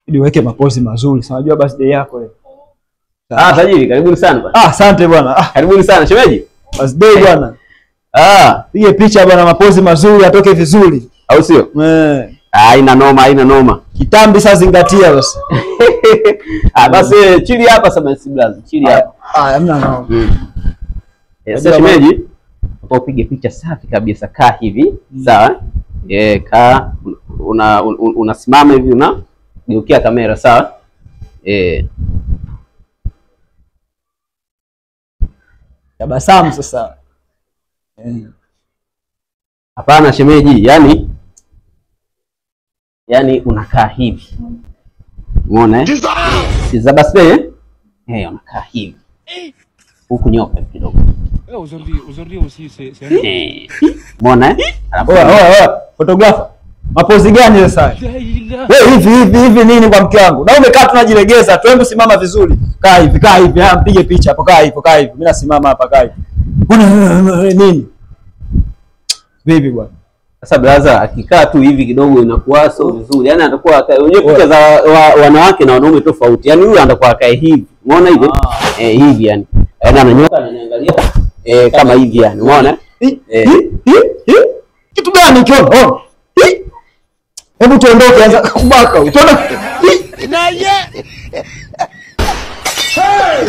Ili uweke mapozi mazuri. Si unajua birthday yako leo. Ah, tajiri, karibuni sana bwana. Ah, asante bwana. Ah, karibuni sana shemeji. Birthday bwana. Ah, pige picha bwana, mapozi mazuri atoke vizuri. Au sio? Eh. Ah, haina noma, haina noma. Kitambi sasa zingatia basi. Ah, basi chili hapa sasa basi blaza, chili hapa. Ah, hamna noma. Sasa shemeji, upige picha safi kabisa, kaa hivi, sawa? Eh, kaa unasimama hivi una geukia kamera, sawa? Eh. Tabasamu sasa. Hapana shemeji, yani unakaa hivi. Umeona eh? Si za birthday eh? Eh, unakaa hivi. Huku nyoka kidogo. Aujourd'hui aussi c'est Umeona eh? Alafu oa photographer. Mapozi gani sasa? Wewe hivi hivi nini kwa mke wangu? Na umekaa tunajilegeza, tu hebu simama vizuri. Kaa hivi, kaa hivi, mpige picha hapo, kaa hivi, kaa hivi. Mimi nasimama hapa, kaa hivi. Mbona nini? Vipi bwana? Sasa brother akikaa tu hivi kidogo inakuwa sio vizuri. Yaani atakuwa unajua picha za wanawake na wanaume tofauti. Yaani huyu atakuwa akae hivi. Umeona hivi? Eh, hivi yani. Yaani ananyoka ananiangalia kama hivi yani. Umeona? Kitu gani hicho? Oh. Hebu tuondoke anza kubaka. Tuondoke. Na ye. Hey!